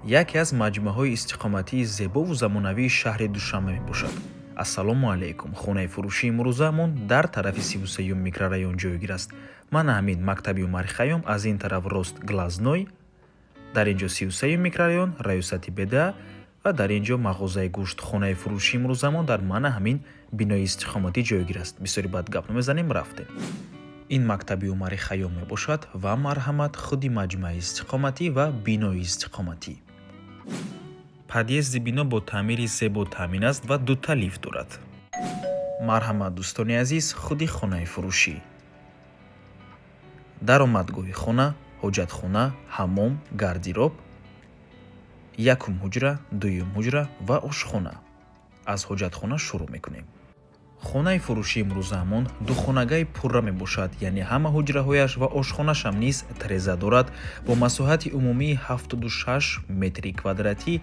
Яке аз маҷмӯаҳои истиқоматии зебову замонавии шаҳри Душанбе мебошад. Ассалому алайкум! Хонаи фурӯшии имрӯзаамон дар тарафи 33-юм микрорайон ҷойгир аст. Мана ҳамин мактаби Умари Хайём, аз ин тараф рост Глазной, дар ин ҷо 33-юм микрорайон, раёсати БДА ва дар ин ҷо мағозаи гӯшт. Хонаи фурӯшии имрӯзамон дар мана ҳамин бинои истиқоматӣ ҷойгир аст. Бисёри бад гап намезанем, рафтем. Ин мактаби Умари Хайём мебошад ва марҳамат, худи маҷмӯаи истиқоматӣ ва бинои истиқоматӣ. Подъезди бино бо таъмири зебо таъмин аст ва дута лифт дорад. Марҳамат, дӯстони азиз, худи хонаи фурӯшӣ. Даромадгоҳи хона, ҳоҷатхона, ҳаммом, гардероб, якум ҳуҷра, дуюм ҳуҷра ва ошхона. Аз ҳоҷатхона шурӯъ мекунем. Хонаи фурӯшии имрӯзаамон духонагаи пурра мебошад, яъне ҳама ҳуҷраҳояш ва ошхонашам низ треза дорад, бо масоҳати умумии 76 метри квадратӣ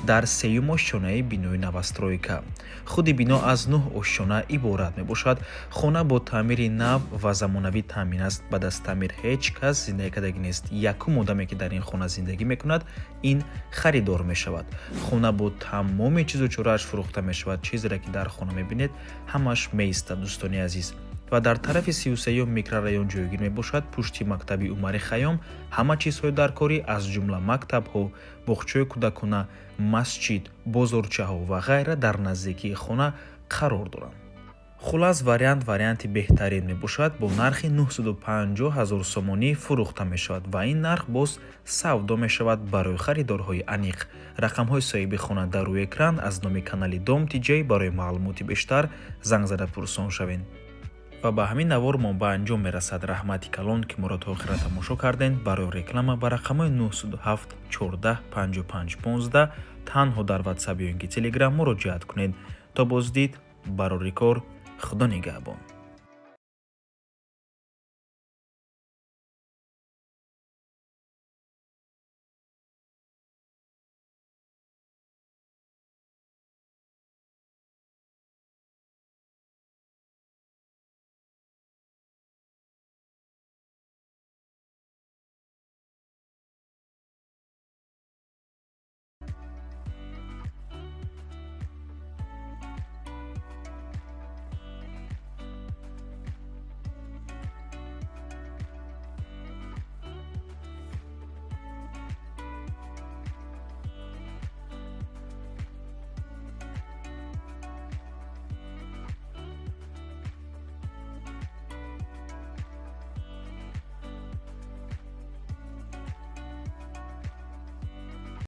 дар сеюм ошёнаи бинои новостройка. Худи бино аз нӯҳ ошёна иборат мебошад. Хона бо таъмири нав ва замонавӣ таъмин аст. Баъд аз таъмир ҳеҷ кас зиндагӣ кардагӣ нест. Якум одаме, ки дар ин хона зиндагӣ мекунад, ин харидор мешавад. Хона бо тамоми чизу чорааш фурӯхта мешавад. Чизере ки дар хона мебинед, ҳамааш меистад, дӯстони азиз. Ва дар тарафи 33-юм микрорайон ҷойгир мебошад, пушти мактаби Умари Хайём. Ҳама чизҳои даркорӣ, аз ҷумла мактабҳо, боғчаҳои кӯдакона, масҷид, бозорчаҳо ва ғайра дар наздикии хона қарор доранд. Хулас, вариант варианти беҳтарин мебошад. Бо нархи 950 ҳазор сомонӣ фурӯхта мешавад ва ин нарх боз савдо мешавад барои харидорҳои аниқ. Рақамҳои соҳиби хона дар рӯи экран. Аз номи канали Дом Тиҷей барои маълумоти бештар занг зада пурсон шавед. Ва ба ҳамин навор мо ба анҷом мерасад. Раҳмати калон, ки моро то охира тамошо кардем. Барои реклама ба рақамҳои 907 14 55 15 танҳо дар Ватсап ё ин ки Телеграм муроҷиат кунед. То боздид, барори кор, Худо нигаҳбон.